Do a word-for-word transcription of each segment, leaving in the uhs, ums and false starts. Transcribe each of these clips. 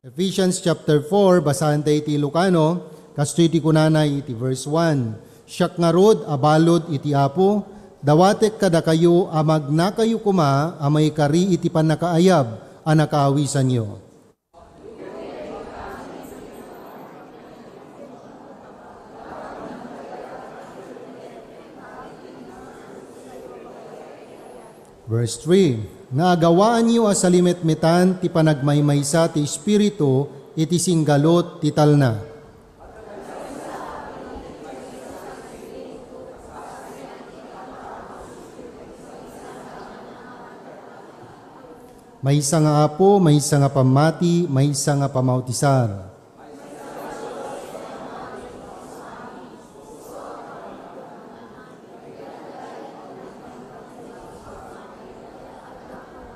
Ephesians chapter four, basaen tayo iti Ilocano, kastoy ti kunana iti verse one, "Siak ngarud a balud iti Apo, dawatek kadakayo a magnakayo koma a maikari iti pannakaayab a nakaawisanyo." Verse three, "Nga agawaanyo a salimetmetan ti panagmaymaysa ti Espiritu iti singgalut ti talna." Maysa nga Apo, maysa nga pammati, maysa nga pamautisar.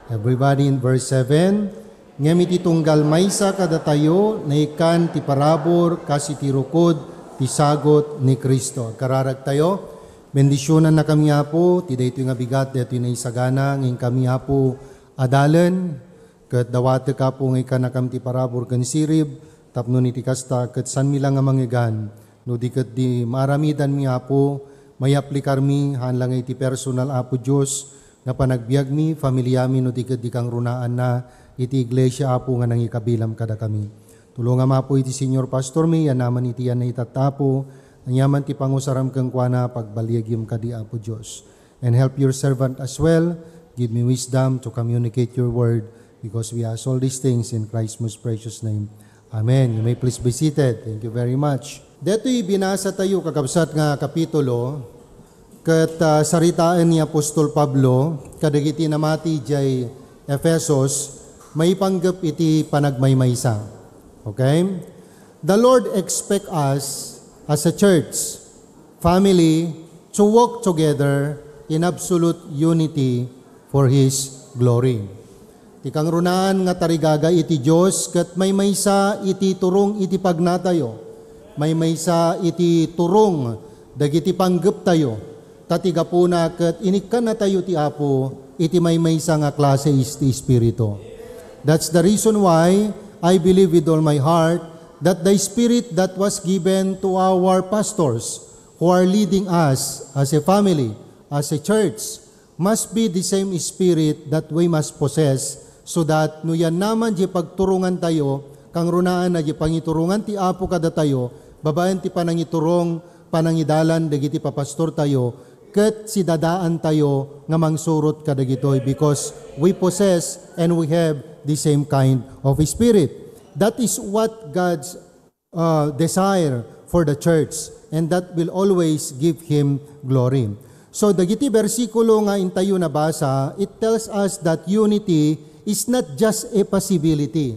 Everybody in verse seven, "Ngem iti tunggal maysa kadatayo, naikkan ti parabur kas iti rukod ti sagut ni Cristo." Agkararagtayo, bendisionannakami, Apo, ti daytoy nga bigat, daytoy naisagana, nga inkami, Apo, adalen, ket dawatek, Apo, nga ikkannakam ti parabur ken sirib, tapno iti kasta, ket saanmi la nga mangegan, no di ket di maaramidanmi, Apo, mayaplikarmi, haan la nga iti personal, Apo Dios, nga panagbiagmi, familiami, no di ket di kangrunaanna, iti iglesia, Apo, nga nangikabilam kadakami. Tulongam, Apo, iti senior pastormi, yan naman iti yan naitatta, Apo, aniaman ti pangusaram kenkuana, pagbaliagyem kadi, Apo Dios. And help your servant as well. Give me wisdom to communicate your word, because we ask all these things in Christ's most precious name. Amen. You may please be seated. Thank you very much. Detoy binasa tayo, kakabsat, nga kapitulo, ket, ah, saritaen ni Apostol Pablo kadagiti namati jay Efesos maipanggep iti panagmaymaysa. Okay? The Lord expect us as a church family to walk together in absolute unity for His glory. Ti kangrunaan nga tarigaga iti Dios ket maymaysa iti turong iti pagnatayo, maymaysa iti turong dagiti panggeptayo, ta ti gapuna ket inikkannatayo ti Apo iti maymaysa nga klase is-, ti Espiritu. That's the reason why I believe with all my heart that the Spirit that was given to our pastors who are leading us as a family, as a church, must be the same Spirit that we must possess, so that no yan naman di pagturongan tayo, kangrunaan na di pangiturongan ti Apo kadatayo, babaen ti panangiturong, panangidalan dagiti papastor tayo, ket sidadaan tayo nga mangsurot kadagitoy, because we possess and we have the same kind of Spirit. That is what God's uh, desire for the church, and that will always give Him glory. So, dagiti bersikulo nga intayo nabasa, it tells us that unity is not just a possibility.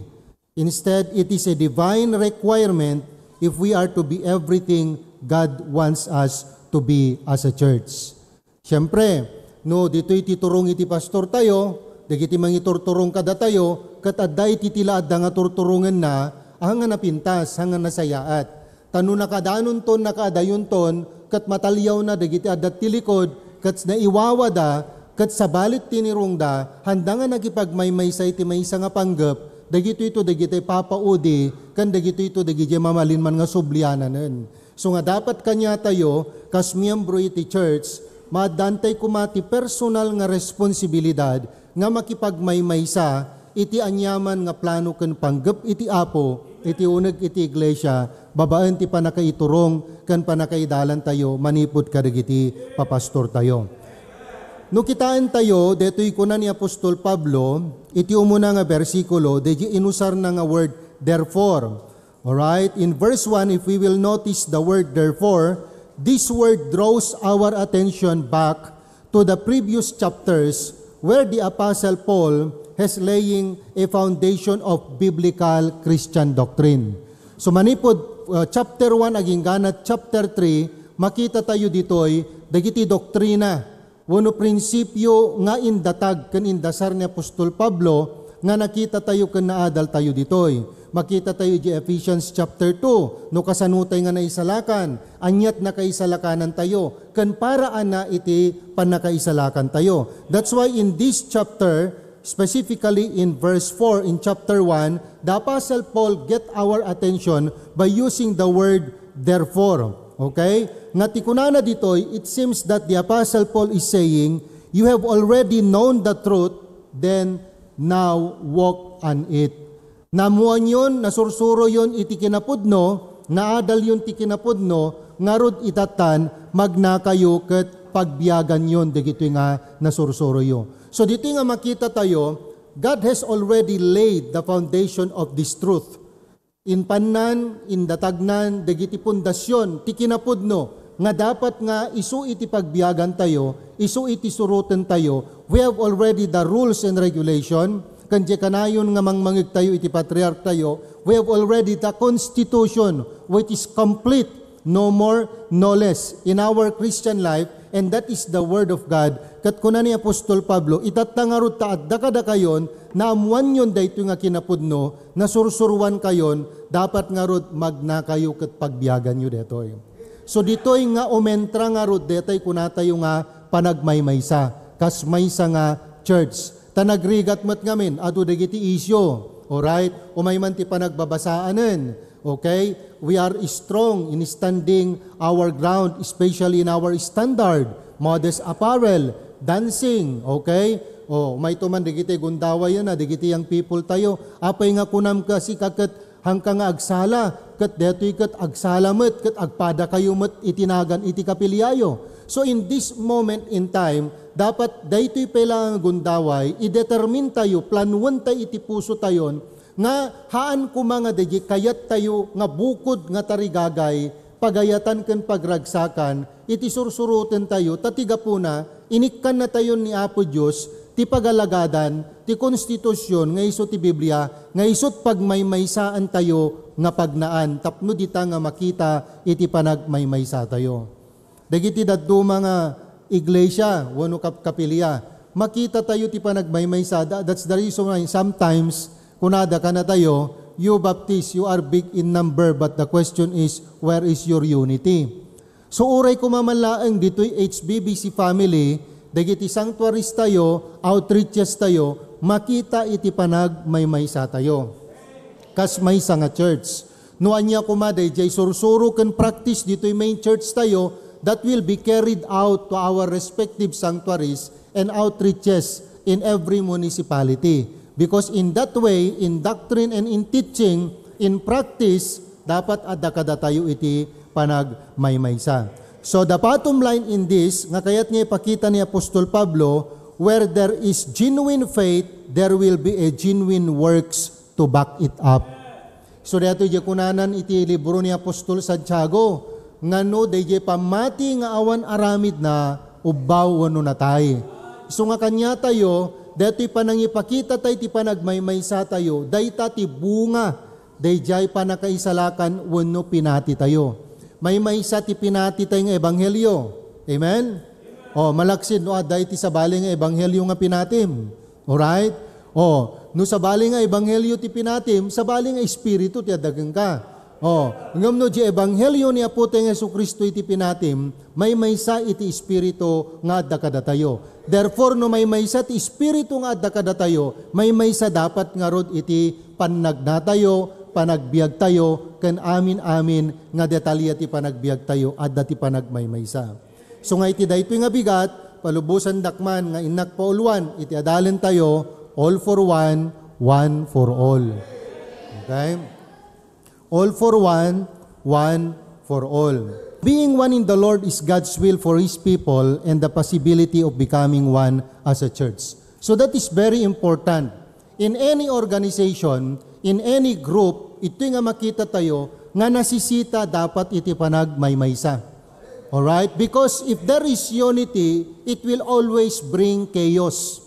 Instead, it is a divine requirement if we are to be everything God wants us to be as a church. Siempre, no ditoy ti turong iti pastor tayo, dagiti mangiturturong kadatayo, ket adda iti ti la adda nga turturongenna, haan nga napintas, haan nga nasayaat. Ta no nakadanonton, nakaadayonton, ket mataliawna dagiti adda ti likod, ket naiwawada, ket sabali ti nirongda, haanda nga nakipagmaymaysa iti maysa nga panggep, dagitoyto dagiti papaudi, ken dagitoyto dagiti mamalin man nga subliananen. So nga dapat kaniatayo, kas miyembro iti church, maaddantay koma ti personal nga responsibilidad nga makipagmaymaysa iti aniaman nga plano ken panggep iti Apo, iti uneg iti iglesia, babaen ti pannakaiturong ken pannakaidalantayo manipud kadagiti papastortayo. No kitaentayo, detoy kuna ni Apostol Pablo, iti umuna nga bersikulo, daydi inusarna nga word, "therefore." Alright, in verse one, if we will notice the word "therefore," this word draws our attention back to the previous chapters where the Apostle Paul has laying a foundation of biblical Christian doctrine. So, manipud, uh, chapter one agingganat chapter three, makita tayo ditoy dagiti doktrina wenno prinsipio nga indatag ken indasar ni Apostol Pablo nga nakita tayo ken naadal tayo ditoy. Makita tayo iti Ephesians chapter two, no kasano tay nga naisalakan, aniat nakaisalakanan tayo, ken paraanna iti pannakaisalakan tayo. That's why in this chapter, Specifically in verse four in chapter one, the Apostle Paul get our attention by using the word therefore. Okay? Nga ti kunana ditoy, it seems that the Apostle Paul is saying, "You have already known the truth, then now walk on it." Naammoanyon, nasursuroyon iti kinapudno, naadalyon ti kinapudno, ngarud itatan, magnakayo ket pagbiaganyon dagitoy nga nasursuroyo. So, ditoy nga makita tayo, God has already laid the foundation of this truth. Inpannan, indatagnan, dagiti pundasyon, ti kinapudno, nga dapat nga isu iti pagbiagan tayo, isu iti suroten tayo. We have already the rules and regulation, ken diay kanayon nga mangmangeg tayo iti patriarch tayo, we have already the constitution which is complete, no more, no less, in our Christian life, and that is the Word of God. Ket kuna ni Apostol Pablo, itatta ngarud ta adda kadakayon, naammoanyon daytoy nga kinapudno, nasursuroankayon, dapat ngarud magnakayo ket pagbiaganyo daytoy. So ditoy nga umentra ngarud daytoy kunatayo nga panagmaymaysa, kas maysa nga church. Ta nagrigat met ngamin, adu dagiti isyu. Alright? Umay man ti panagbabasaanen. Okay? We are strong in standing our ground, especially in our standard, modest apparel, dancing. Okay? O, mayto man dagiti gundaway na, dagiti young people tayo. Apay nga kunam ka, sika ket hangka nga agsala, ket detoy ket agsala met, ket agpadakayo met iti nagan iti kapiliayo. So in this moment in time, dapat daytoy pay laeng gundaway, idetermintayo, planuentayo iti pusotayon, nga haan koma nga daydi kayattayo nga bukod nga tarigagay, pagayatan ken pagragsakan iti sursurotentayo, ta ti gapuna, inikkannatayon ni Apo Dios ti pagalagadan ti konstitusion nga isu ti Biblia, nga isut pagmaymaysaantayo nga pagnaan tapno dita nga makita iti panagmaymaysatayo. Dagiti dadduma nga iglesia wenno kap-, kapilya, makitatayo ti panagmaymaysada. That's the reason why sometimes kunada kanatayo, "You Baptist, you are big in number, but the question is, where is your unity?" So, uray koma man laeng ditoy H B B C family, dagiti sanctuaries tayo, outreaches tayo, makita iti panagmaymaysa tayo. Kas maysa nga church. No ania koma daydiay sursuro ken practice ditoy main church tayo, that will be carried out to our respective sanctuaries and outreaches in every municipality. Because in that way, in doctrine and in teaching, in practice, dapat adda kadatayo iti panagmaymaysa. So the bottom line in this, nga kayat nga ipakita ni Apostol Pablo, where there is genuine faith, there will be a genuine works to back it up. So daytoy diay kunanan iti libro ni Apostol Santiago, nga no daydiay pammati nga awan aramidna, ubbaw wenno natay. So nga kaniatayo, daytoy panangipakita tayo ti panagmaymaysa tayo, dayta ti bunga daydiay panakaisalakan wenno pinati tayo. Maymaysa ti pinati tayo nga ebanghelio. Amen? O, malaksid no adda iti sabali nga ebanghelio nga pinatim. Alright? O, no sabali nga ebanghelio ti pinatim, sabali nga espiritu ti adda kenka. O, ngem no di ebanghelio ni Apo tayo nga Jesu-Cristo iti pinatim, maymaysa iti espiritu nga adda kadatayo. Therefore, no maymaysa ti espiritu nga adda kadatayo, maymaysa dapat ngarud iti pannagnatayo, panagbiagtayo, ken amin-amin nga detalye ti panagbiagtayo, adda ti panagmaymaysa. So nga iti daytoy nga bigat, palubosandak man nga innak pauluan iti adalentayo, all for one, one for all. Okay? All for one, one for all. Being one in the Lord is God's will for His people and the possibility of becoming one as a church. So that is very important. In any organization, in any group, itoy nga makita tayo nga nasisita dapat iti panagmaymaysa. Alright? Because if there is unity, it will always bring chaos.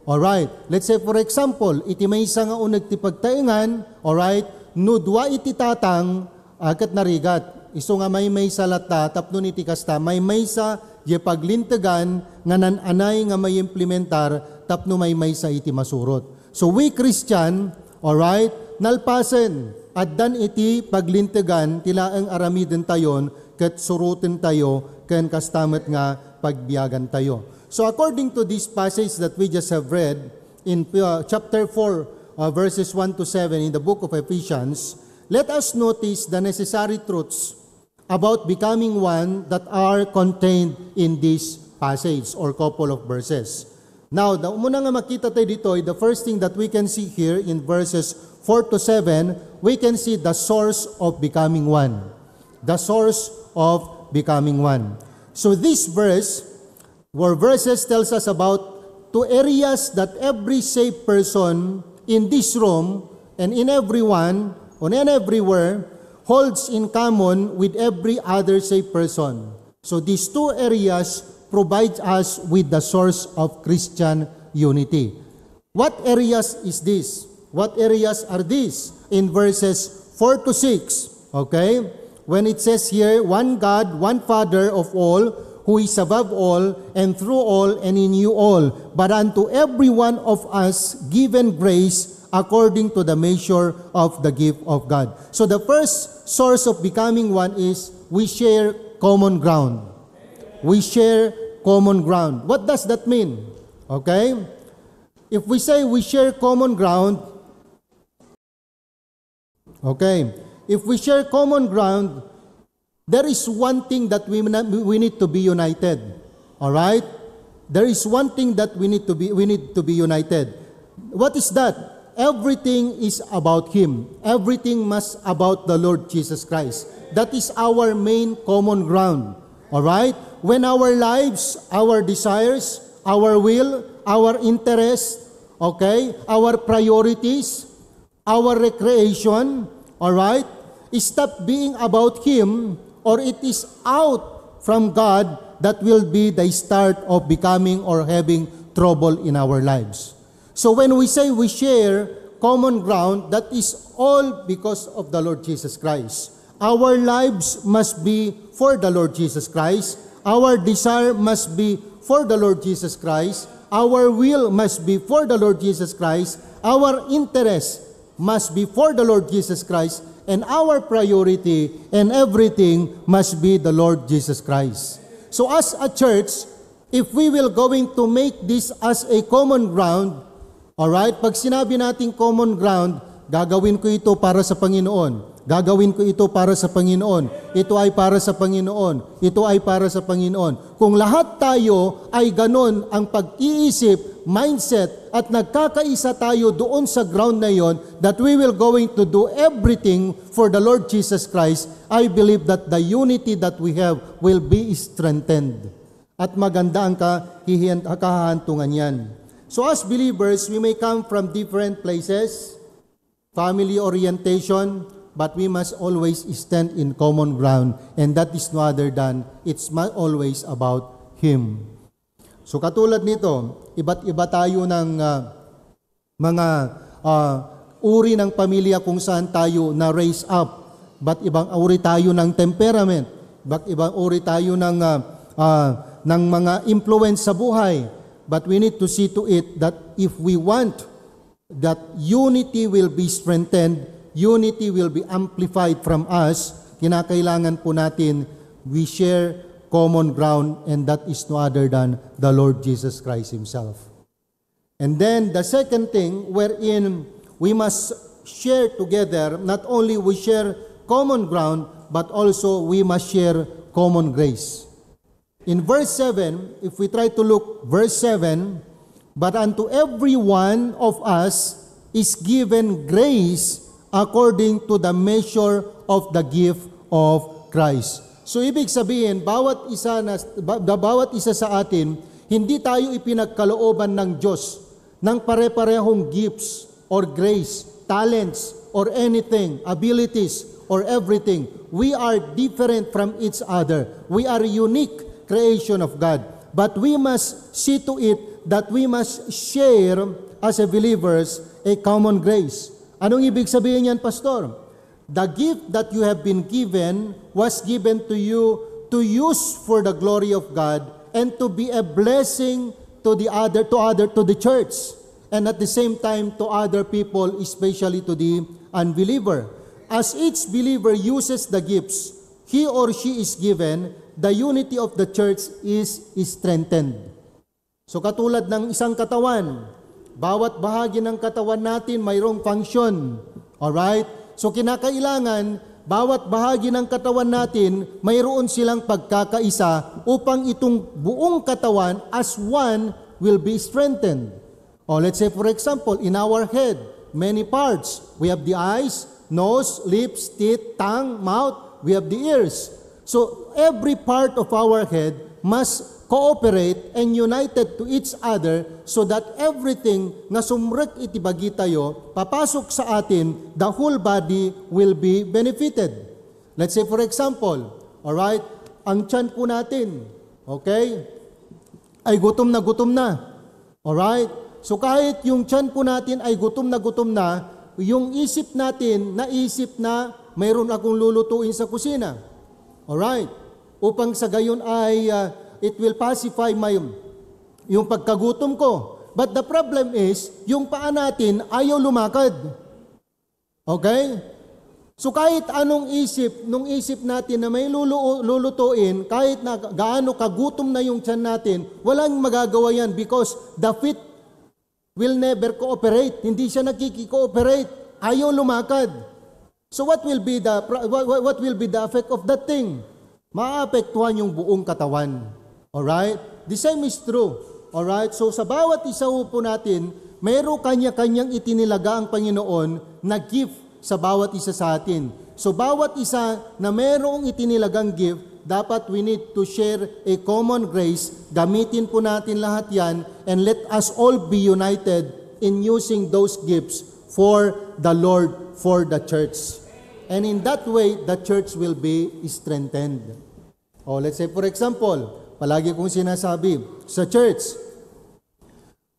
Alright? Let's say, for example, iti maysa nga uneg ti pagtaengan, alright, no dua iti tatang, a, ket narigat. Isu nga maymaysa latta, tapno iti kasta, maymaysa diay paglintegan nga naan-anay nga maimplementar tapno maymaysa iti masurot. So we Christian, alright, nalpasen, addan iti paglintegan ti laeng aramidentayon ket surotentayo ken kasta met nga pagbiagantayo. So according to this passage that we just have read, in uh, chapter four, uh, verses one to seven in the book of Ephesians, let us notice the necessary truths about becoming one that are contained in this passage or couple of verses. Now, the umuna nga makita tayo ditoy, the first thing that we can see here in verses four to seven, we can see the source of becoming one. The source of becoming one. So this verse, where verses tells us about two areas that every saved person in this room and in everyone, on and everywhere, holds in common with every other saved person. So these two areas provide us with the source of Christian unity. What areas is this? What areas are these? In verses four to six, okay? When it says here, "One God, one Father of all, who is above all, and through all, and in you all. But unto every one of us given grace according to the measure of the gift of God." So the first source of becoming one is we share common ground. We share common ground. What does that mean? Okay? If we say we share common ground, okay, if we share common ground, there is one thing that we, we need to be united. All right? There is one thing that we need to be we need to be united. What is that? Everything is about him. Everything must about the Lord Jesus Christ. That is our main common ground. All right? When our lives, our desires, our will, our interest, okay, our priorities, our recreation, all right, stop being about him, or it is out from God, that will be the start of becoming or having trouble in our lives. So when we say we share common ground, that is all because of the Lord Jesus Christ. Our lives must be for the Lord Jesus Christ. Our desire must be for the Lord Jesus Christ. Our will must be for the Lord Jesus Christ. Our interest must be for the Lord Jesus Christ. And our priority and everything must be the Lord Jesus Christ. So as a church, if we will going to make this as a common ground, all right, pag sinabi nating common ground, gagawin ko ito para sa Panginoon. Gagawin ko ito para sa Panginoon. Ito ay para sa Panginoon. Ito ay para sa Panginoon. Kung lahat tayo ay ganon ang pag-iisip, mindset, at nagkakaisa tayo doon sa ground na yon, that we will going to do everything for the Lord Jesus Christ, I believe that the unity that we have will be strengthened. At maganda ang kahihiyan-, kahahantungan niyan. So as believers, we may come from different places, family orientation, but we must always stand in common ground, and that is no other than it's ma-, always about Him. So katulad nito, iba't iba tayo ng, ah, mga, ah, uri ng pamilya kung saan tayo na-raise up. Iba't ibang uri tayo ng temperament. Iba't ibang uri tayo ng, ah, ah, ng mga influence sa buhay. But we need to see to it that if we want that unity will be strengthened, unity will be amplified from us, kinakailangan po natin we share common ground, and that is no other than the Lord Jesus Christ Himself. And then the second thing wherein we must share together, not only we share common ground, but also we must share common grace. In verse seven, if we try to look, verse seven, "But unto every one of us is given grace according to the measure of the gift of Christ." So, ibig sabihin, bawat isa na, ba-, bawat isa sa atin, hindi tayo ipinagkalooban ng Diyos ng pare-parehong gifts or grace, talents, or anything, abilities, or everything. We are different from each other. We are unique creation of God. But we must see to it that we must share as a believers a common grace. Anong ibig sabihin niyan, Pastor? The gift that you have been given was given to you to use for the glory of God and to be a blessing to the other, to other, to the church, and at the same time to other people, especially to the unbeliever. As each believer uses the gifts he or she is given, the unity of the church is strengthened. So katulad ng isang katawan, Bawat bahagi ng katawan natin mayroong function. Alright? So kinakailangan, bawat bahagi ng katawan natin mayroon silang pagkakaisa upang itong buong katawan as one will be strengthened. O let's say for example, in our head, many parts. We have the eyes, nose, lips, teeth, tongue, mouth. We have the ears. So every part of our head must cooperate and united to each other so that everything nga sumrek iti bagitayo, papasok sa atin, the whole body will be benefited. Let's say for example, alright, ang tiyan po natin, okay, ay gutom na gutom na. Alright? So kahit yung tiyan po natin ay gutom na gutom na, yung isip natin, naisip na mayroon akong lulutuin sa kusina. Alright? Upang sa gayon ay, ah, it will pacify my, yung pagkagutom ko. But the problem is, yung paa natin ayaw lumakad. Okay? So kahit anong isip, nung isip natin na may lulu-, lulutuin, kahit na gaano kagutom na yung tiyan natin, walang magagawa yan because the feet will never cooperate. Hindi siya nakiki-cooperate. Ayaw lumakad. So what will be the pro-, what, what, what will be the effect of that thing? Maapektuhan yung buong katawan. Alright? The same is true. Alright? So sa bawat isa po natin, mayroong kanya-kanyang itinilaga ang Panginoon na gift sa bawat isa sa atin. So bawat isa na mayroong itinilagang gift, dapat we need to share a common grace. Gamitin po natin lahat yan and let us all be united in using those gifts for the Lord, for the church. And in that way, the church will be strengthened. O, let's say, for example, palagi kong sinasabi, sa church,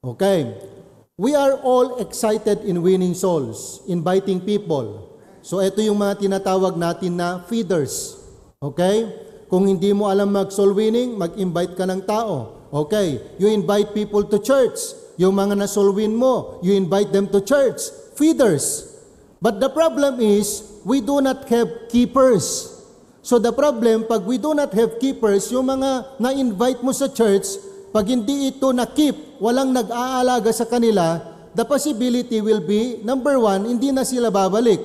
okay, we are all excited in winning souls, inviting people. So, ito yung mga tinatawag natin na feeders. Okay? Kung hindi mo alam mag-soul winning, mag-invite ka ng tao. Okay? You invite people to church. Yung mga na-soul win mo, you invite them to church. Feeders. But the problem is, we do not have keepers. So the problem, pag we do not have keepers, yung mga na-invite mo sa church, pag hindi ito na-keep, walang nag-aalaga sa kanila, the possibility will be, number one, hindi na sila babalik.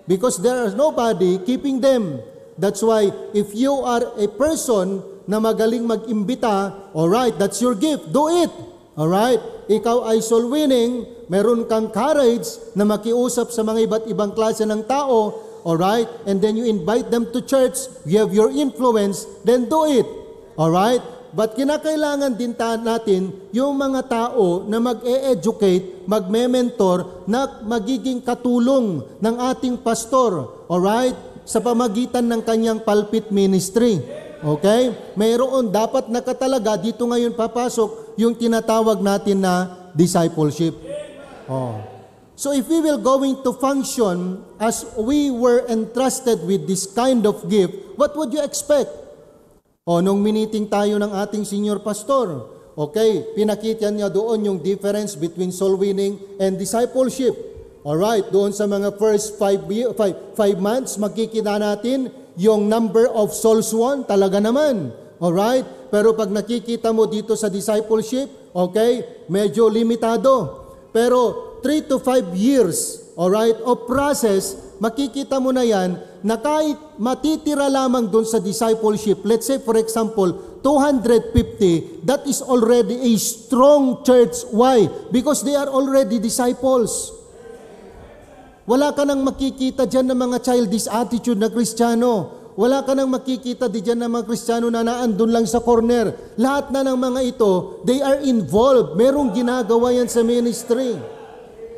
Because there is nobody keeping them. That's why, if you are a person na magaling mag-imbita, alright, that's your gift. Do it. Alright? Ikaw ay soul winning, meron kang courage na makiusap sa mga iba't ibang klase ng tao. Alright? And then you invite them to church, you have your influence, then do it. Alright? But kinakailangan din ta-, natin yung mga tao na mag-e-educate, magme-mentor, na magiging katulong ng ating pastor. Alright? Sa pamagitan ng kanyang pulpit ministry. Okay? Mayroon dapat nakatalaga dito ngayon papasok yung tinatawag natin na discipleship. Oh. So if we will going to function as we were entrusted with this kind of gift, what would you expect? O, nung miniting tayo ng ating senior pastor, okay, pinakita niya doon yung difference between soul winning and discipleship. Alright, doon sa mga first five, ye- five, five months, makikita natin yung number of souls won, talaga naman. Alright? Pero pag nakikita mo dito sa discipleship, okay, medyo limitado. Pero three to five years, alright, of process, makikita mo na yan na kahit matitira lamang dun sa discipleship, let's say for example, two hundred fifty, that is already a strong church. Why? Because they are already disciples. Wala ka nang makikita dyan ng mga childish attitude na Kristiyano. Wala ka nang makikita di dyan ng mga Kristiyano na naandun lang sa corner. Lahat na ng mga ito, they are involved. Merong ginagawa yan sa ministry.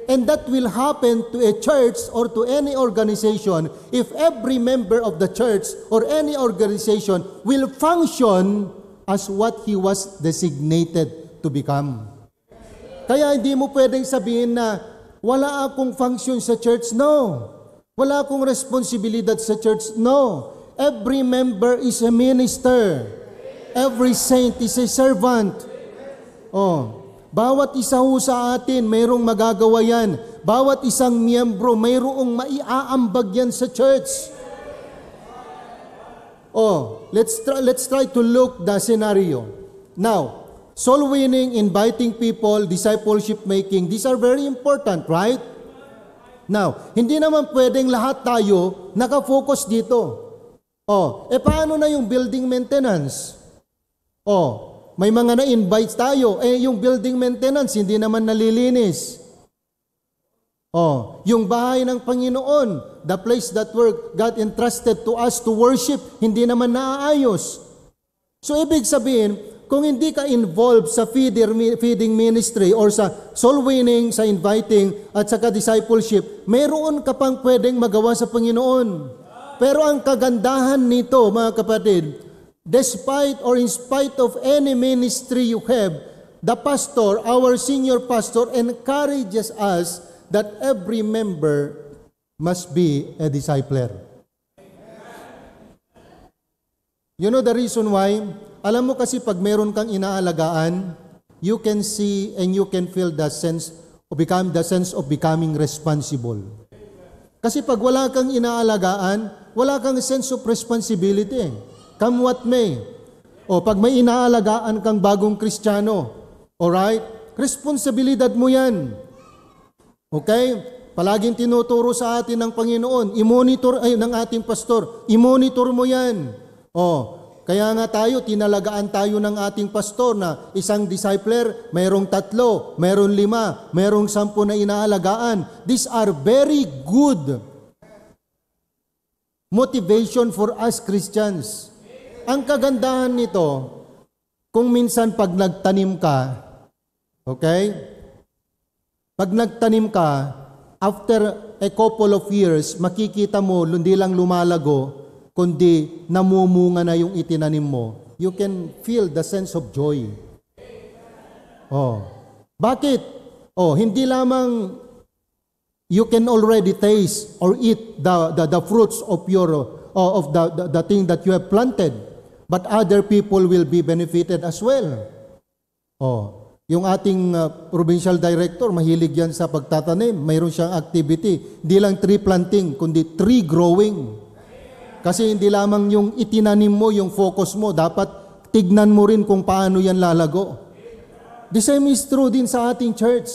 And that will happen to a church or to any organization if every member of the church or any organization will function as what he was designated to become. Kaya hindi mo pwedeng sabihin na, "Wala akong function sa church." No. "Wala akong responsibilidad sa church." No. Every member is a minister. Every saint is a servant. Oh, bawat isa ho sa atin mayroong magagawa yan. Bawat isang miyembro mayroong maiaambag yan sa church. Oh, let's try, let's try to look the scenario. Now, Soul winning, inviting people, discipleship making, these are very important, right? Now, hindi naman pwedeng lahat tayo nakafocus dito. Oh, e paano na yung building maintenance? Oh, may mga na-invite tayo, eh yung building maintenance hindi naman nalilinis. Oh, yung bahay ng Panginoon, the place that where God entrusted to us to worship, hindi naman naaayos. So, ibig sabihin, kung hindi ka involved sa feeder mi-, feeding ministry or sa soul winning, sa inviting, at saka discipleship, mayroon ka pang pwedeng magawa sa Panginoon. Pero ang kagandahan nito, mga kapatid, despite or in spite of any ministry you have, the pastor, our senior pastor, encourages us that every member must be a discipler. You know the reason why? Alam mo kasi, pag meron kang inaalagaan, you can see and you can feel the sense of become the sense of becoming responsible. Kasi pag wala kang inaalagaan, wala kang sense of responsibility. Come what may. O pag may inaalagaan kang bagong Kristiyano, alright? Responsibilidad mo 'yan. Okay? Palaging tinuturo sa atin ng Panginoon, i-monitor, ay, ng ating pastor, i-monitor mo 'yan. Oh, kaya nga tayo, tinalagaan tayo ng ating pastor na isang discipler, mayroong tatlo, mayroong lima, mayroong sampu na inaalagaan. These are very good motivation for us Christians. Ang kagandahan nito, kung minsan pag nagtanim ka, okay? Pag nagtanim ka, after a couple of years, makikita mo, hindi lang lumalago, kundi namumunga na yung itinanim mo. You can feel the sense of joy. Oh. Bakit? Oh, hindi lamang you can already taste or eat the, the, the fruits of your, uh, of the, the, the thing that you have planted, but other people will be benefited as well. Oh, yung ating, uh, provincial director, mahilig yan sa pagtatanim. Mayroon siyang activity. Hindi lang tree planting, kundi tree growing. Kasi hindi lamang yung itinanim mo, yung focus mo. Dapat tignan mo rin kung paano yan lalago. The same is true din sa ating church.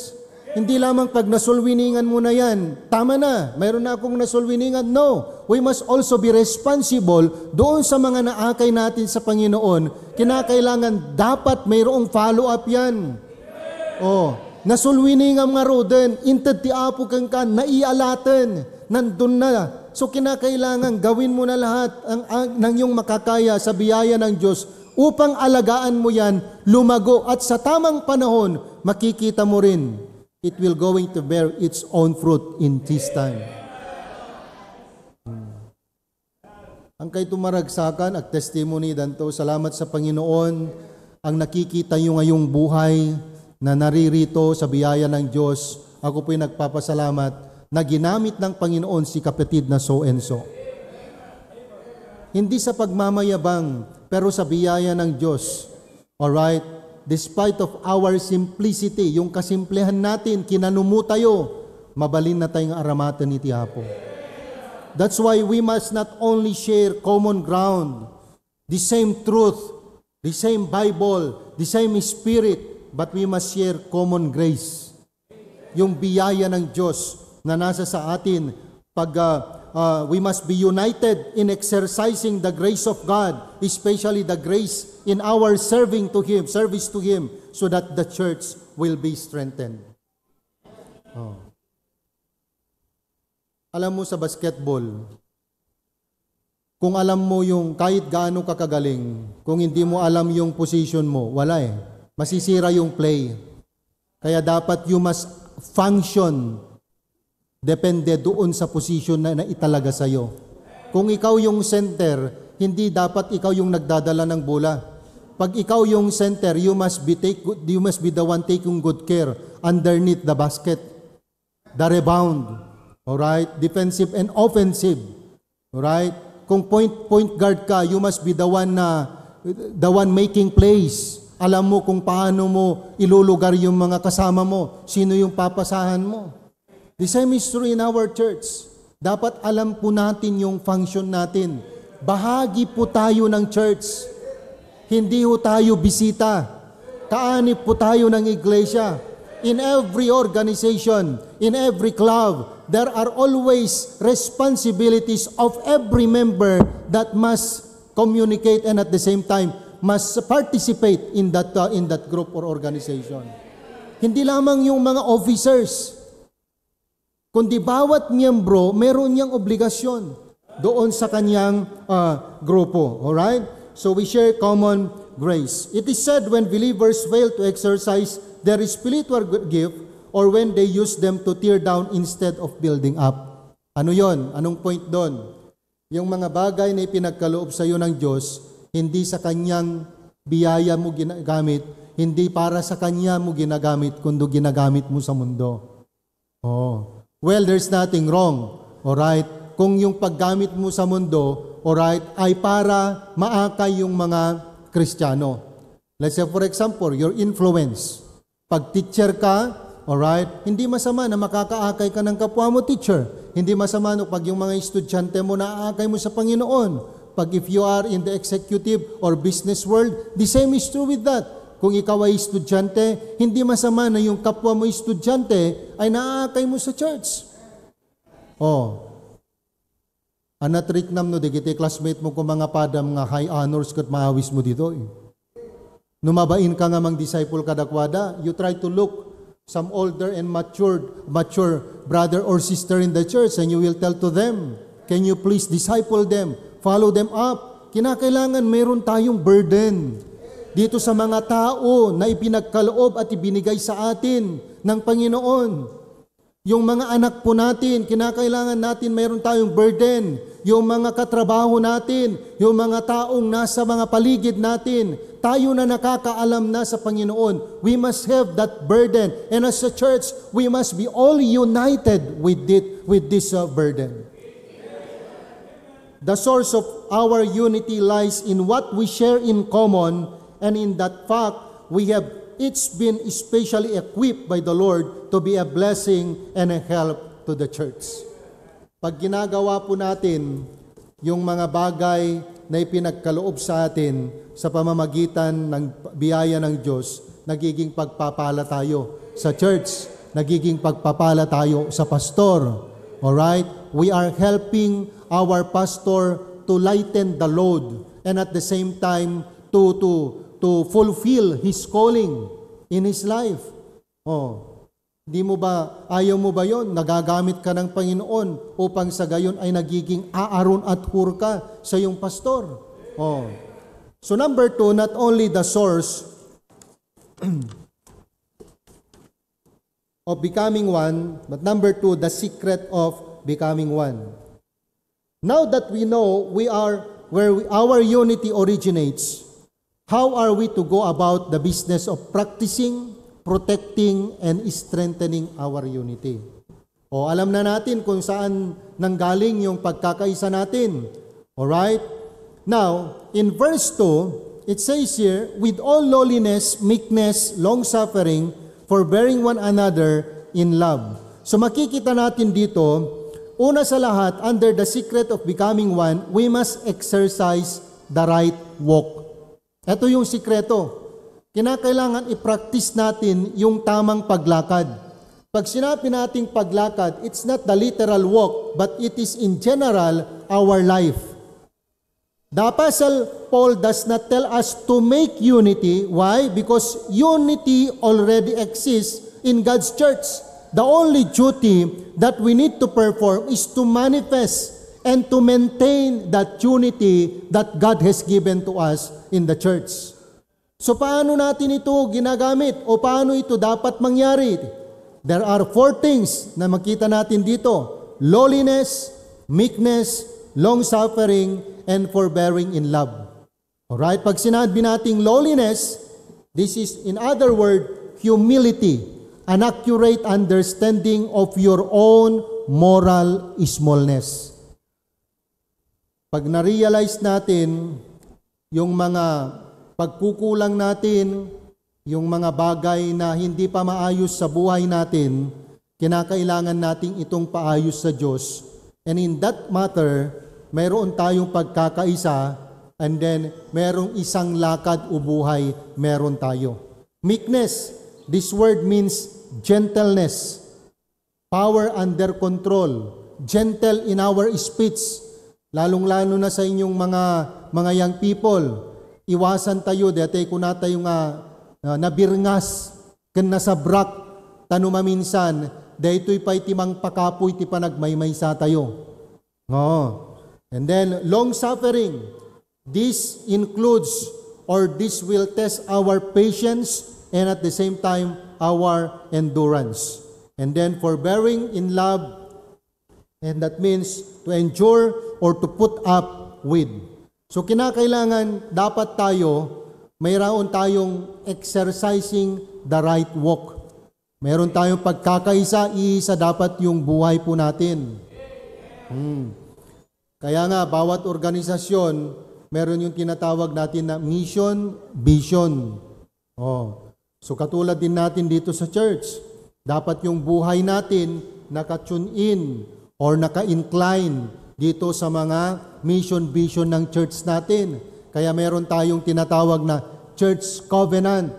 Hindi lamang pag nasulwiningan mo na yan, tama na, mayroon na akong nasulwiningan. No, we must also be responsible doon sa mga naakay natin sa Panginoon. Kinakailangan dapat mayroong follow-up yan. Oh, nasulwiningam ngaruden, inted ti Apo kenka, naialaten, nandun na. So, kinakailangan gawin mo na lahat ang, ang, ng iyong makakaya sa biyaya ng Diyos upang alagaan mo yan, lumago, at sa tamang panahon, makikita mo rin. It will going to bear its own fruit in this time. Hmm. Ang kay tumaragsakan, ag testimony danto. Salamat sa Panginoon. Ang nakikita nyo ngayong buhay na naririto sa biyaya ng Diyos, ako po'y nagpapasalamat na ginamit ng Panginoon si kapatid na so and so. Hindi sa pagmamayabang, pero sa biyaya ng Diyos. Alright? Despite of our simplicity, yung kasimplihan natin, kinanumuta tayo, mabalin na tayo nga aramaten iti Apo. That's why we must not only share common ground, the same truth, the same Bible, the same Spirit, but we must share common grace. Yung biyaya ng Diyos na nasa sa atin, pag, ah, ah, we must be united in exercising the grace of God, especially the grace in our serving to Him, service to Him, so that the church will be strengthened. Oh. Alam mo, sa basketball, kung alam mo yung kahit gaano ka kagaling, kung hindi mo alam yung position mo, wala eh. Masisira yung play. Kaya dapat you must function depende doon sa position na, na italaga sa'yo. Kung ikaw yung center, hindi dapat ikaw yung nagdadala ng bola. Pag ikaw yung center, you must be take good, you must be the one taking good care underneath the basket. The rebound. Alright? Defensive and offensive. Alright? Kung point, point guard ka, you must be the one na, the one making plays. Alam mo kung paano mo ilulugar yung mga kasama mo, sino yung papasahan mo. The same is true in our church. Dapat alam po natin yung function natin. Bahagi po tayo ng church. Hindi ho tayo bisita. Kaanib po tayo ng iglesia. In every organization, in every club, there are always responsibilities of every member that must communicate and at the same time must participate in that, uh, in that group or organization. Hindi lamang yung mga officers, kundi bawat miyembro meron niyang obligasyon doon sa kanyang, ah, grupo. Alright? So we share common grace. It is said when believers fail to exercise their spiritual g- gift or when they use them to tear down instead of building up. Ano yon? Anong point doon? Yung mga bagay na ipinagkaloob sa iyo ng Diyos, hindi sa kanyang biyaya mo ginagamit, hindi para sa kanya mo ginagamit, kundi ginagamit mo sa mundo. Oh. Well, there's nothing wrong. Alright? Kung yung paggamit mo sa mundo, alright, ay para maakay yung mga Kristiyano. Let's say, for example, your influence. Pag teacher ka, alright, hindi masama na makakaakay ka ng kapwa mo teacher. Hindi masama no pag yung mga estudyante mo naaakay mo sa Panginoon. Pag if you are in the executive or business world, the same is true with that. Kung ikaw ay estudyante, hindi masama na yung kapwa mo estudyante ay naaakay mo sa church. Oh. Anatriknam no, dagiti classmate mo kung mga padam nga high honors ket maawis mo ditoy. No mabain ka nga mang-disciple kadakuada, you try to look some older and matured, mature brother or sister in the church, and you will tell to them, "Can you please disciple them, follow them up?" Kinakailangan meron tayong burden dito sa mga tao na ipinagkaloob at ibinigay sa atin ng Panginoon. Yung mga anak po natin, kinakailangan natin mayroon tayong burden. Yung mga katrabaho natin, yung mga taong nasa mga paligid natin, tayo na nakakaalam na sa Panginoon. We must have that burden. And as a church, we must be all united with it, with this, uh, burden. The source of our unity lies in what we share in common, and in that fact, we have each been specially equipped by the Lord to be a blessing and a help to the church. Pag ginagawa po natin yung mga bagay na ipinagkaloob sa atin sa pamamagitan ng biyaya ng Diyos, nagiging pagpapala tayo sa church, nagiging pagpapala tayo sa pastor. Alright? We are helping our pastor to lighten the load and at the same time to, to, to fulfill his calling in his life. Oh. Di mo ba, ayaw mo ba yon? Nagagamit ka ng Panginoon upang sa gayon ay nagiging Aaron at Hur ka sa iyong pastor. Oh. So number two, not only the source of becoming one, but number two, the secret of becoming one. Now that we know we are where we, our unity originates, how are we to go about the business of practicing, protecting, and strengthening our unity? O, alam na natin kung saan nanggaling yung pagkakaisa natin. Alright? Now, in verse two, it says here, "With all lowliness, meekness, long-suffering, forbearing one another in love." So makikita natin dito, una sa lahat, under the secret of becoming one, we must exercise the right walk. Ito yung sikreto. Kinakailangan i-practice natin yung tamang paglakad. Pag sinabi nating paglakad, it's not the literal walk, but it is in general our life. The Apostle Paul does not tell us to make unity. Why? Because unity already exists in God's church. The only duty that we need to perform is to manifest and to maintain that unity that God has given to us in the church. So, paano natin ito ginagamit o paano ito dapat mangyari? There are four things na makita natin dito: lowliness, meekness, long-suffering, and forbearing in love. Alright? Pag sinabi nating lowliness, this is, in other word, humility, an accurate understanding of your own moral smallness. Pag na-realize natin yung mga pagkukulang natin, yung mga bagay na hindi pa maayos sa buhay natin, kinakailangan nating itong paayos sa Diyos. And in that matter, mayroon tayong pagkakaisa, and then merong isang lakad o buhay meron tayo. Meekness, this word means gentleness, power under control, gentle in our speech. Lalong-lalo na sa inyong mga, mga young people, iwasan tayo, daytoy kunatayo nga, ah, nabirngas ken nasabrak, ta no maminsan, daytoy pay ti mangpakapoy ti panagmaymaysa tayo. Oo. And then, long suffering. This includes, or this will test our patience and at the same time our endurance. And then, forbearing in love, and that means to endure or to put up with. So, kinakailangan dapat tayo, mayroon tayong exercising the right walk. Meron tayong pagkakaisa, iisa dapat yung buhay po natin. Hmm. Kaya nga, bawat organisasyon, meron yung tinatawag natin na mission, vision. Oh. So katulad din natin dito sa church, dapat yung buhay natin naka-tune in or naka-incline dito sa mga mission, vision ng church natin. Kaya meron tayong tinatawag na church covenant.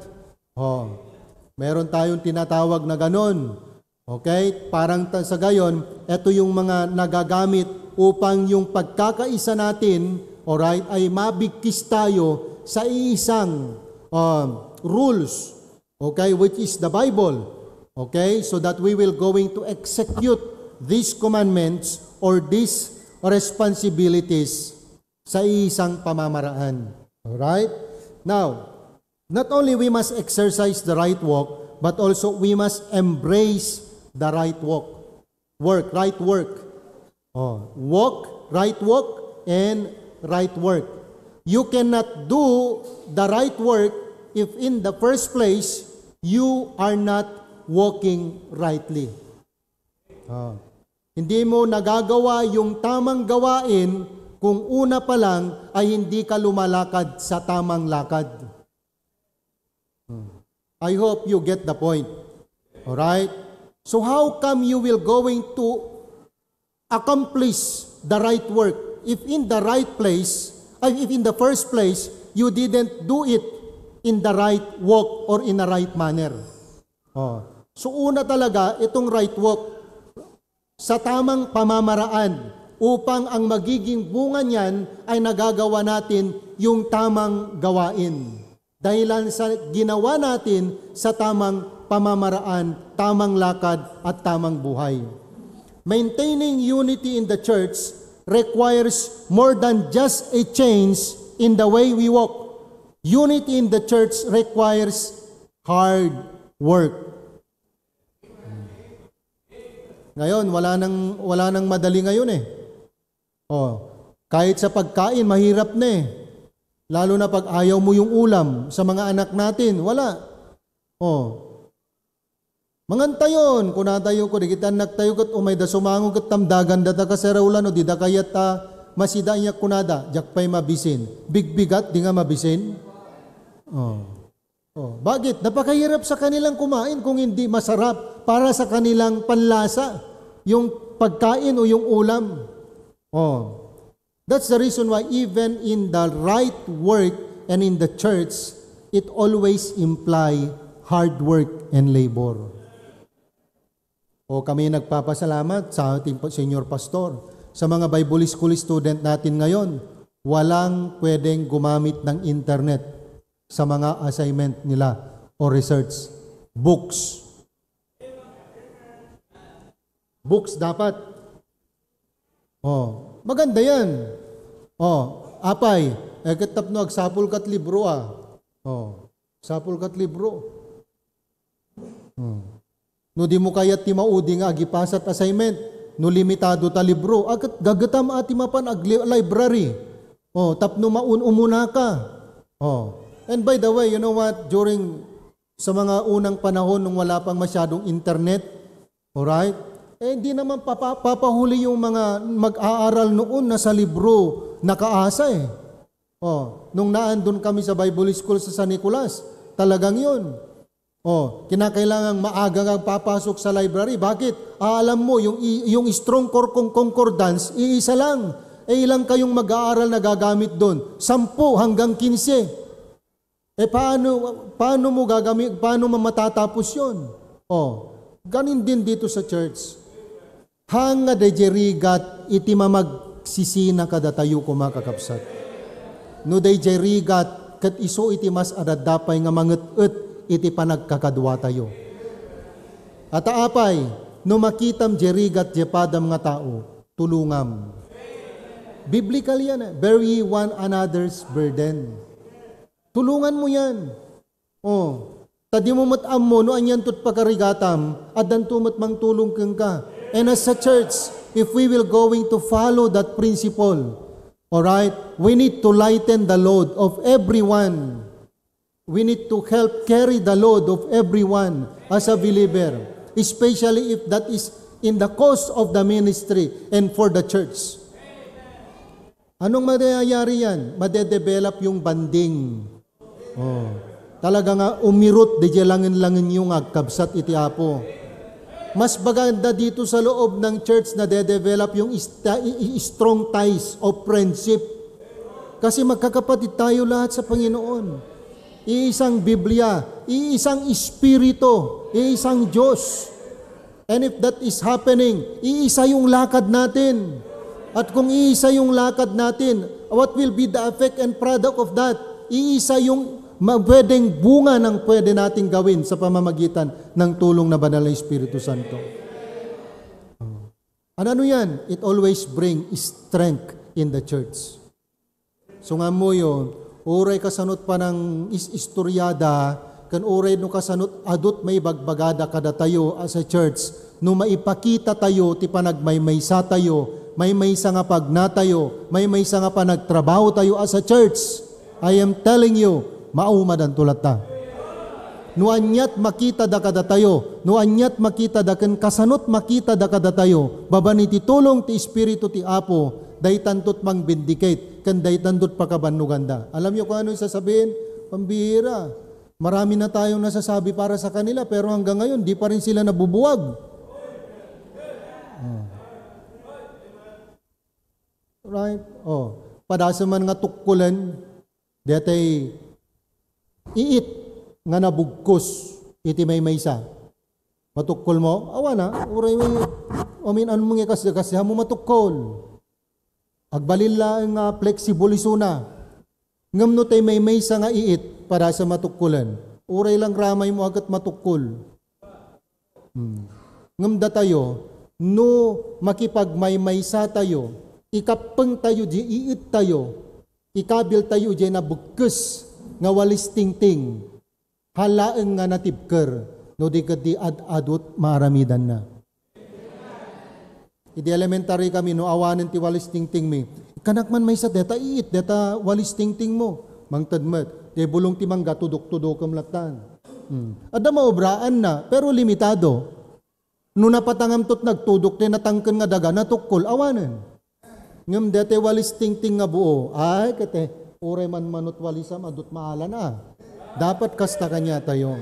Oh, meron tayong tinatawag na ganon. Okay? Parang ta-, sa gayon, ito yung mga nagagamit upang yung pagkakaisa natin, alright, ay mabigkis tayo sa iisang, um, rules, okay, which is the Bible. Okay? So that we will going to execute these commandments or these responsibilities sa isang pamamaraan. Alright? Now, not only we must exercise the right walk, but also we must embrace the right walk. Work, right work. Oh, walk, right walk, and right work. You cannot do the right work if in the first place you are not walking rightly. Ah. Hindi mo nagagawa yung tamang gawain kung una pa lang ay hindi ka lumalakad sa tamang lakad. Hmm. I hope you get the point. Alright? So how come you will going to accomplish the right work if in the right place, ay, if in the first place, you didn't do it in the right walk or in the right manner? Oh. So una talaga itong right walk sa tamang pamamaraan upang ang magiging bunga niyan ay nagagawa natin yung tamang gawain. Dahilan sa ginawa natin sa tamang pamamaraan, tamang lakad, at tamang buhay. Maintaining unity in the church requires more than just a change in the way we walk. Unity in the church requires hard work. Ngayon, wala nang, wala nang madali ngayon eh. Oh, kahit sa pagkain, mahirap na eh. Lalo na pag ayaw mo yung ulam sa mga anak natin, wala. Oh. Mangan tayon, kunatayo ko, dagiti annaktayo ket umayda sumango ket tamdaganda ta kaseraulan no dida kayat ta masida, ania kunada, diak pay mabisin. Bigbigat, di nga mabisin? Oh. Oh, bakit? Napakahirap sa kanilang kumain kung hindi masarap para sa kanilang panlasa yung pagkain o yung ulam. Oh. That's the reason why even in the right work and in the church, it always imply hard work and labor. O kami nagpapasalamat sa ating pa-, senior pastor. Sa mga Bible School student natin ngayon, walang pwedeng gumamit ng internet sa mga assignment nila o research. Books. Books dapat. Oh, maganda yan. Oh, apay, eh, ket tapno agsapul kat libro, ah. Oh, sapul kat libro. Hmm. No di mo kayat ti maudi nga agipasat assignment, no limitado ta libro, agat gagetam a ti mapan ag-, library. Oh, tapno maun-umunaka. Oh. And by the way, you know what? During sa mga unang panahon nung wala pang masyadong internet, alright? Eh, hindi naman papa-, papahuli yung mga mag-aaral noon na sa libro nakaasa eh. Oh, nung naandun kami sa Bible School sa San Nicolas, talagang yun. Oh, kinakailangan maaga kang papasok sa library. Bakit? Ah, alam mo, yung, i-, yung Strong Cor-, Con-, Concordance, iisa lang. Eh, ilang kayong mag-aaral na gagamit doon? Sampu hanggang kinse. E paano, paano mo gagami-, paano matatapos yon? O, ganin din dito sa church. Haan nga daydiay rigat iti mamagsisina kadatayo koma, kakabsat. No daydiay rigat, ket isu iti mas adda pay nga manget-et iti panagkakaduatayo. Ata apay, no makitam diay rigat diay padam nga tao, tulongam. Biblical yan, eh. Bear ye one another's burden. Tulungan mo yan. Oh, ta di mo met ammo no anianto ti pakarigatam, addanto met mangtulong kenka. And as a church, if we will going to follow that principle, all right, we need to lighten the load of everyone. We need to help carry the load of everyone as a believer, especially if that is in the cause of the ministry and for the church. Anong mangyayari yan? Madedevelop yung bonding. Oh. Talaga nga umirot diay langen-langen yung agkabsat iti Apo. Mas maganda dito sa loob ng church na dedevelop yung ista-, i-, i-, strong ties of friendship. Kasi magkakapatid tayo lahat sa Panginoon. Iisang Biblia, iisang Espiritu, iisang Diyos. And if that is happening, iisa yung lakad natin. At kung iisa yung lakad natin, what will be the effect and product of that? Iisa yung ma-, pwedeng bunga ng pwede nating gawin sa pamamagitan ng tulong na Banal na Espiritu Santo. Oh. Ano, ano yan? It always bring strength in the church. So nga ammoyo, uray kasanot panang is-istoryada, ken uray no kasanot adut maibagbagada kadatayo as a church, no maipakita tayo ti panagmaymaysa tayo, maymaysa nga pagna tayo, maymaysa nga panagtrabaho tayo as a church, I am telling you, maumadanto latta. No aniat makita da kadatayo, no aniat makita da ken kasanot makita da kadatayo, babaen iti tulong ti Espiritu ti Apo, daytanto ti mang-vindicate, ken daytanto ti pakabannoganda. Alam niyo kung ano yung sasabihin? Pambihira. Marami na tayong nasasabi para sa kanila, pero hanggang ngayon, di pa rin sila nabubuwag. Oh. Right? Oh. Padasem man nga tukkolen, detay iit nga nabugkos iti maymaysa. Matukkol mo? Awan a. Uray may, I mean, ano mo nga kas-, kasiha mo matukkol. Agbalin laeng nga flexible isuna. Ngem no tay maymaysa nga iit, padasem matukkolen. Uray lang ramay mo a ket matukkol. Hmm. Ngem datayo, no makipagmaymaysa tayo, ikappeng tayo di iit tayo, ikabil tayo diay nabugkos nga walis tingting, haan laeng nga natibker, no di ket di ad-adut maaramidanna. Idi elementary kami, no awanen ti walis tingtingmi, ikkanak man maysa, deta iit, deta walis tingtingmo. Mangted met, diay bulong ti mangga, tudok-tudokem lattan. Hmm. Adda maobraanna, pero limitado. No napatangamto ti nagtudok ti natangken nga daga, natukkol, awanen. Ngem deta walis tingting nga buo, ay, kete, uray manmanot walisam, adut maalan a. Dapat kasta kaniatayo.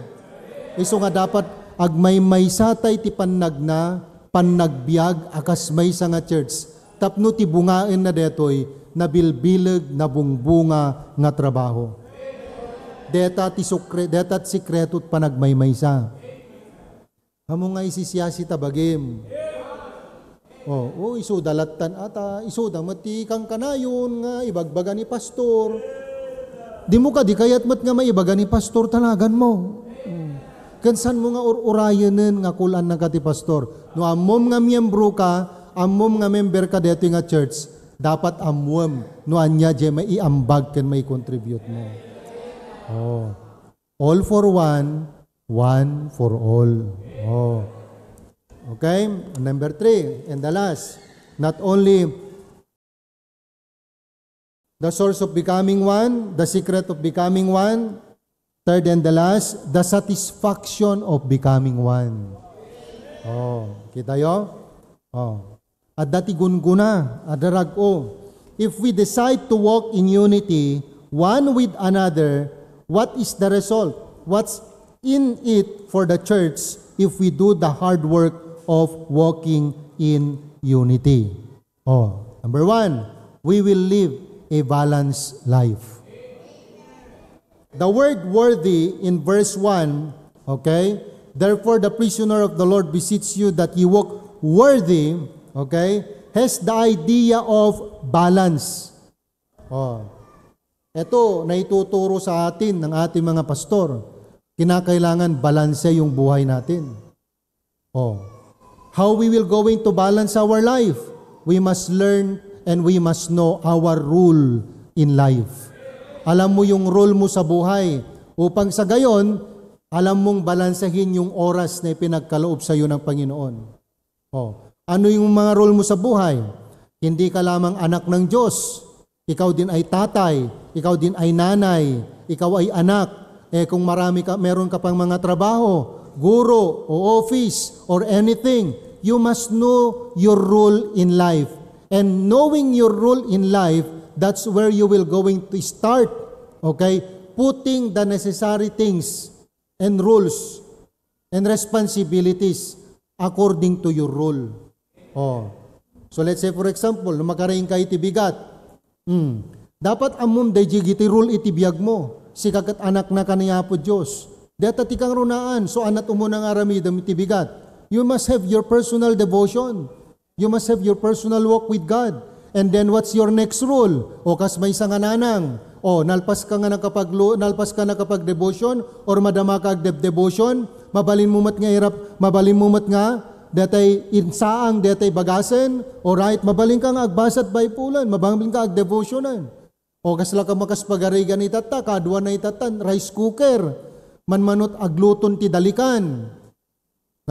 Isu nga dapat agmaymaysa tay ti pannagna, pannagbiag a kas maysa nga church, tapno ti bungaenna detoy nabilbileg, nabungbunga nga trabaho. Deta ti sukre-, deta ti sikreto ti panagmaymaysa. Amo nga isisiasi ta bagim. Oh, oh, isuda lattan ata, isuda met ti kankanayon nga ibagbaga ni pastor. Dimo kadi kayat met nga maibaga ni pastor talagan mo. Hmm. Ken saan mo nga ur-urayenen nga kul-annaka ti pastor? No ammom nga miyembro ka, ammom nga member ka detoy nga church, dapat ammuem no ania diay maiambag ken maicontribute mo. Oh. All for one, one for all. Oh. Okay? Number three, and the last. Not only the source of becoming one, the secret of becoming one, third and the last, the satisfaction of becoming one. Oh, kita yo? Oh. Adda ti gungguna, adda rag-o. If we decide to walk in unity, one with another, what is the result? What's in it for the church if we do the hard work of walking in unity? Oh, number one, we will live a balanced life. The word worthy in verse one, okay? "Therefore the prisoner of the Lord beseech you that ye walk worthy," okay? Has the idea of balance. Oh. Ito, naituturo sa atin ng ating mga pastor. Kinakailangan balanse yung buhay natin. Oh. How we will going to balance our life? We must learn and we must know our role in life. Alam mo yung role mo sa buhay upang sa gayon, alam mong balansehin yung oras na ipinagkaloob sa iyo ng Panginoon. Oh. Ano yung mga role mo sa buhay? Hindi ka lamang anak ng Diyos. Ikaw din ay tatay, ikaw din ay nanay, ikaw ay anak. Eh, kung marami ka, meron ka pang mga trabaho, guro, o office, or anything, you must know your role in life. And knowing your role in life, that's where you will going to start, okay? Putting the necessary things and rules and responsibilities according to your role. Oh. So let's say, for example, no makaraing ka iti bigat, hmm, dapat ammom daydi iti role iti biag mo. Sika ket anak na ka ni Apo Dios. Deta ti kangrunaan, so anat umuna nga aramidem iti bigat. You must have your personal devotion. You must have your personal walk with God. And then what's your next role? O kas maysa nga nanang, o nalpas ka nga nakapaglo-, nalpas ka nakapag-devotion or madama ka agdeb-devotion, mabalin mo met nga irap, mabalin mo met nga detay insaang, detay bagasen, alright, mabalin ka nga agbasat Bible-an, mabalin ka agdevotion-an. O kasla ka makas pagarigan itatta, kaduana itatta, rice cooker, manmanot agluton ti dalikan.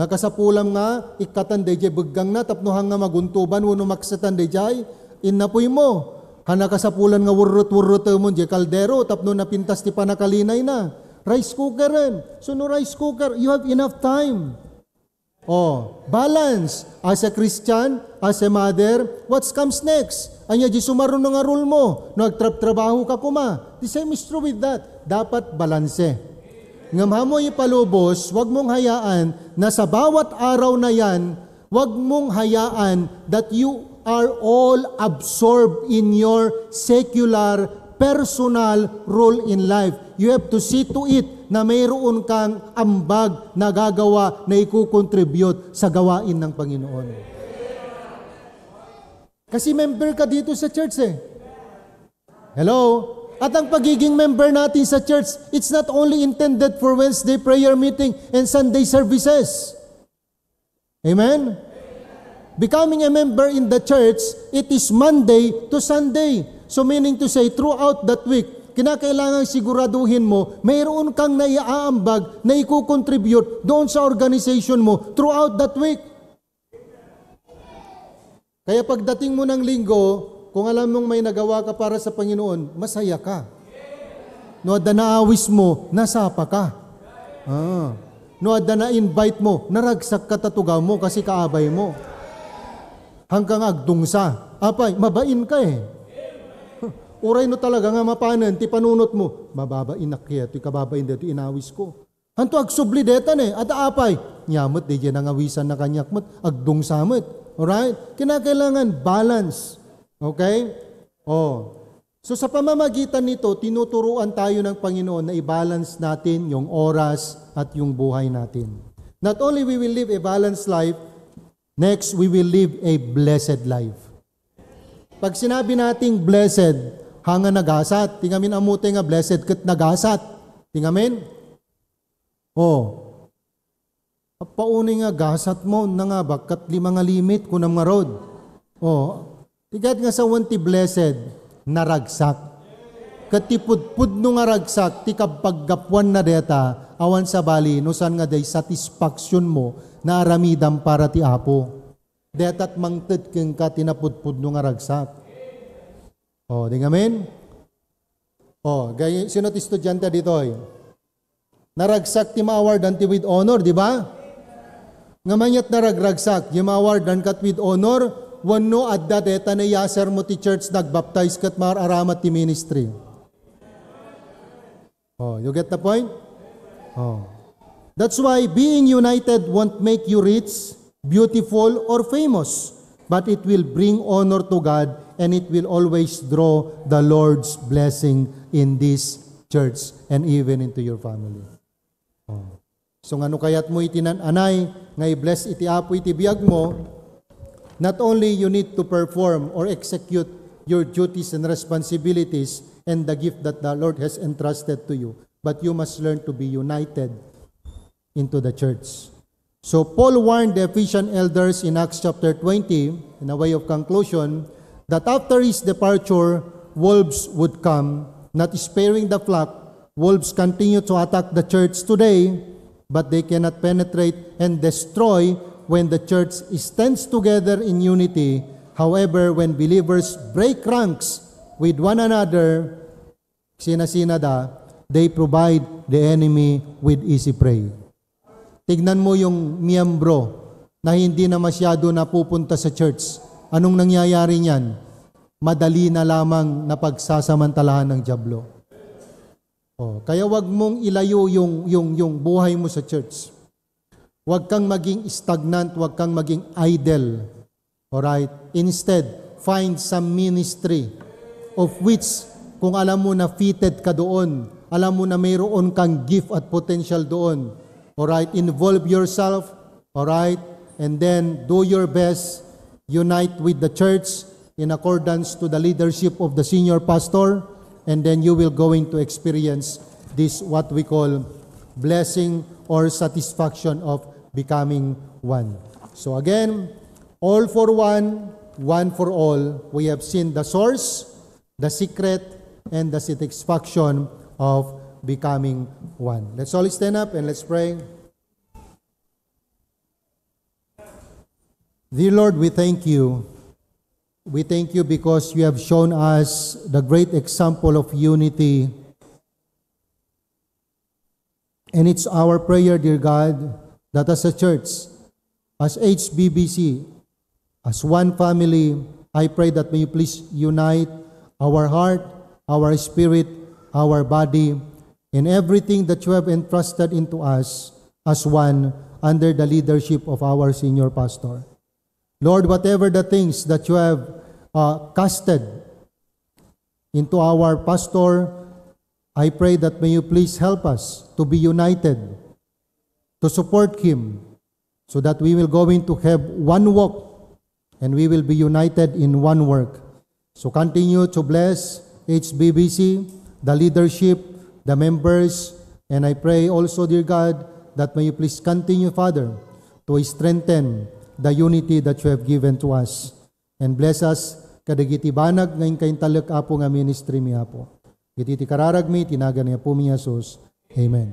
Nga kasapulam nga ikkatan dayjay beggangna tapno han nga maguntoban wenno maksetan dayjay innapuy mo. Han nga kasapulan nga werret-werretemon jay kaldero tapno napintas ti panakalinayna. Rice cookeren. So no rice cooker, you have enough time. Oh, balance. As a Christian, as a mother, what comes next? Ania di sumaruno nga role mo? No agtrabtrabaho ka koma. The same is true with that. Dapat balanse. Ngem hamoy ipalubos, wag mong hayaan na sa bawat araw na yan, wag mong hayaan that you are all absorbed in your secular, personal role in life. You have to see to it na mayroon kang ambag na gagawa na ikukontribute sa gawain ng Panginoon. Kasi member ka dito sa church eh. Hello? At ang pagiging member natin sa church, it's not only intended for Wednesday prayer meeting and Sunday services. Amen? Becoming a member in the church, it is Monday to Sunday. So meaning to say, throughout that week, kinakailangan siguraduhin mo, mayroon kang naiaambag na ikukontribute doon sa organization mo throughout that week. Kaya pagdating mo ng Linggo, kung alam mong may nagawa ka para sa Panginoon, masaya ka. No adda naawis mo, nasapa ka. Ah. No adda na-invite mo, naragsak ka ta tugaw mo kasi kaabay mo. Hanggang agdungsa. Apay, mabain ka eh. Uray no talaga nga mapanen ti panunot mo, mababain ak kaya ti kababain dito inawis ko. Hanto agsubli deta ne, at apay, nia met, daydiay nangawisan na kaniak met, agdungsa met. Alright? Kinakailangan balance. Okay? Oh. So sa pamamagitan nito, tinuturuan tayo ng Panginoon na i-balance natin yung oras at yung buhay natin. Not only we will live a balanced life, next, we will live a blessed life. Pag sinabi nating blessed, hanga nagasat. Ti ngamin ammo tay nga blessed ket nagasat. Ti ngamin? Oh. Paunay nga gasat mo, nangabak kat lima nga limit, kunam nga rod. Oh. Ti ket nga sawen ti blessed, naragsak. Ket ti pudpudno nga ragsak, ti kapaggapuan na deta, awan sabali, no saan nga day satisfaction mo, naaramidam para ti Apo. Detat mangted kenka ti napudpudno nga ragsak. Oh, di ngamin? Oh, gay, sino ti estudiante ditoy? Naragsak ti maawardan ti with honor, di ba? Nga maniat naragragsak, di maawardan kat with honor, wenno adda deta nayaser mo ti church nagbaptize ket maararamat ti ministry. Oh, you get the point? Oh. That's why being united won't make you rich, beautiful, or famous, but it will bring honor to God and it will always draw the Lord's blessing in this church and even into your family. Oh. So, nga no kayatmo iti nan-anay nga i-bless iti Apo iti biagmo, not only you need to perform or execute your duties and responsibilities and the gift that the Lord has entrusted to you, but you must learn to be united into the church. So Paul warned the Ephesian elders in Acts chapter twenty, in a way of conclusion, that after his departure, wolves would come, not sparing the flock. Wolves continue to attack the church today, but they cannot penetrate and destroy when the church stands together in unity. However, when believers break ranks with one another, sinasinada, they provide the enemy with easy prey. Tignan mo yung miyembro na hindi na masyado napupunta sa church. Anong nangyayari niyan? Madali na lamang na pagsasamantalahan ng Diablo. Oh, kaya wag mong ilayo yung, yung, yung buhay mo sa church. Wag kang maging stagnant, wag kang maging idle. Alright? Instead, find some ministry of which, kung alam mo na fitted ka doon, alam mo na mayroon kang gift at potential doon, alright? Involve yourself, alright? And then do your best, unite with the church in accordance to the leadership of the senior pastor, and then you will going to experience this, what we call, blessing or satisfaction of becoming one. So again, all for one, one for all. We have seen the source, the secret, and the satisfaction of becoming one. Let's all stand up and let's pray. Dear Lord, we thank you. We thank you because you have shown us the great example of unity. And it's our prayer, dear God, that as a church, as H B B C, as one family, I pray that may you please unite our heart, our spirit, our body, in everything that you have entrusted into us as one under the leadership of our senior pastor. Lord, whatever the things that you have, uh, casted into our pastor, I pray that may you please help us to be united, to support him, so that we will going to have one walk and we will be united in one work. So continue to bless H B B C, the leadership, the members, and I pray also, dear God, that may you please continue, Father, to strengthen the unity that you have given to us. And bless us kadagiti banag nga inka intalek, Apo, nga ministry mi, Apo. Iti ti kararagmi, ti nagan ni Apomi Jesus. Amen.